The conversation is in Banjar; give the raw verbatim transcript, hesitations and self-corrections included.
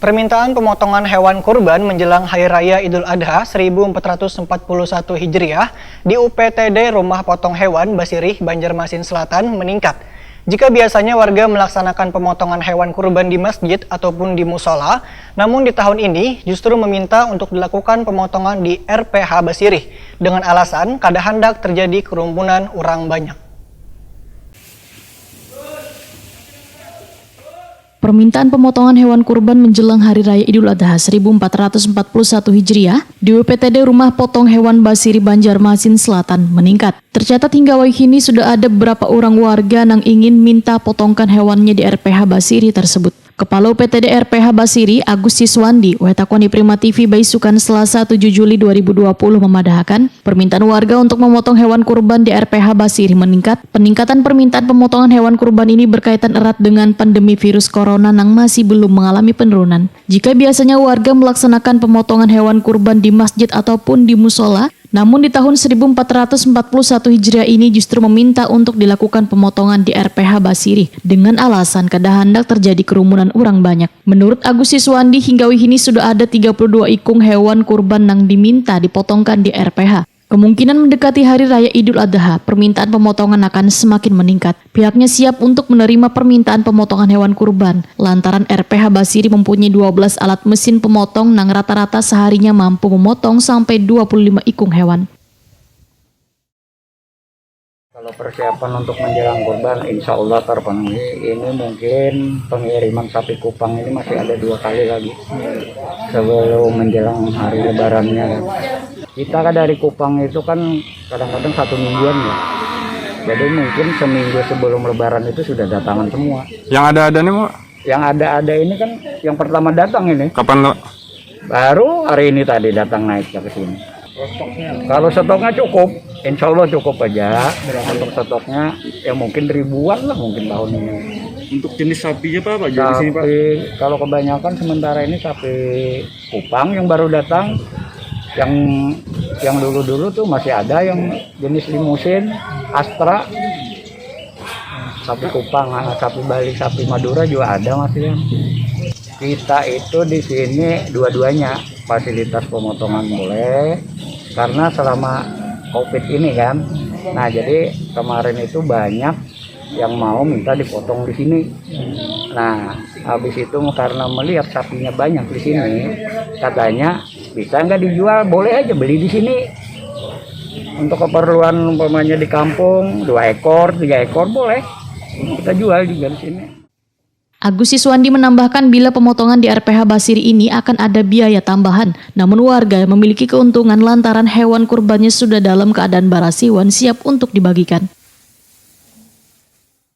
Permintaan pemotongan hewan kurban menjelang Hari Raya Idul Adha seribu empat ratus empat puluh satu Hijriah di U P T D Rumah Potong Hewan Basirih, Banjarmasin Selatan meningkat. Jika biasanya warga melaksanakan pemotongan hewan kurban di masjid ataupun di musola, namun di tahun ini justru meminta untuk dilakukan pemotongan di R P H Basirih dengan alasan kada handak terjadi kerumunan urang banyak. Permintaan pemotongan hewan kurban menjelang Hari Raya Idul Adha seribu empat ratus empat puluh satu Hijriah di W P T D Rumah Potong Hewan Basiri, Banjarmasin Selatan meningkat. Tercatat hingga wayah ini sudah ada beberapa orang warga nang ingin minta potongkan hewannya di R P H Basiri tersebut. Kepala U P T D R P H Basiri, Agus Siswandi, wetakoni Prima T V baisukan Selasa tujuh Juli dua ribu dua puluh memadahakan, permintaan warga untuk memotong hewan kurban di R P H Basiri meningkat. Peningkatan permintaan pemotongan hewan kurban ini berkaitan erat dengan pandemi virus corona nang masih belum mengalami penurunan. Jika biasanya warga melaksanakan pemotongan hewan kurban di masjid ataupun di musola, namun di tahun seribu empat ratus empat puluh satu Hijriah ini justru meminta untuk dilakukan pemotongan di R P H Basiri dengan alasan kada handak terjadi kerumunan urang banyak. Menurut Agus Siswandi, hingga wayah ini sudah ada tiga puluh dua ikung hewan kurban nang diminta dipotongkan di R P H. Kemungkinan mendekati Hari Raya Idul Adha, permintaan pemotongan akan semakin meningkat. Pihaknya siap untuk menerima permintaan pemotongan hewan kurban, lantaran R P H Basiri mempunyai dua belas alat mesin pemotong nang rata-rata seharinya mampu memotong sampai dua puluh lima ikung hewan. Kalau persiapan untuk menjelang kurban, insya Allah terpenuhi. Ini mungkin pengiriman sapi kupang ini masih ada dua kali lagi sebelum menjelang hari lebarannya. Kita kan dari Kupang itu kan kadang-kadang satu mingguan ya. Jadi mungkin seminggu sebelum lebaran itu sudah datangan semua. Yang ada-ada nih mau? Yang ada-ada ini kan yang pertama datang ini. Kapan lo? Baru hari ini tadi datang naiknya ke sini. Kalau stoknya cukup, insya Allah cukup aja. Untuk stoknya ya mungkin ribuan lah mungkin tahun ini. Untuk jenis sapinya apa aja di sini Pak? Sapi, kalau kebanyakan sementara ini sapi kupang yang baru datang, yang yang dulu-dulu tuh masih ada yang jenis limusin, Astra, sapi kupang, ah, sapi Bali, sapi Madura juga ada masih ya. Kita itu di sini dua-duanya fasilitas pemotongan boleh karena selama covid ini kan. Nah, jadi kemarin itu banyak yang mau minta dipotong di sini. Nah, habis itu karena melihat sapinya banyak di sini, katanya bisa nggak dijual, boleh aja beli di sini. Untuk keperluan umpamanya di kampung, dua ekor, tiga ekor boleh. Kita jual juga di sini. Agus Siswandi menambahkan bila pemotongan di R P H Basiri ini akan ada biaya tambahan, namun warga memiliki keuntungan lantaran hewan kurbannya sudah dalam keadaan barasiwan siap untuk dibagikan.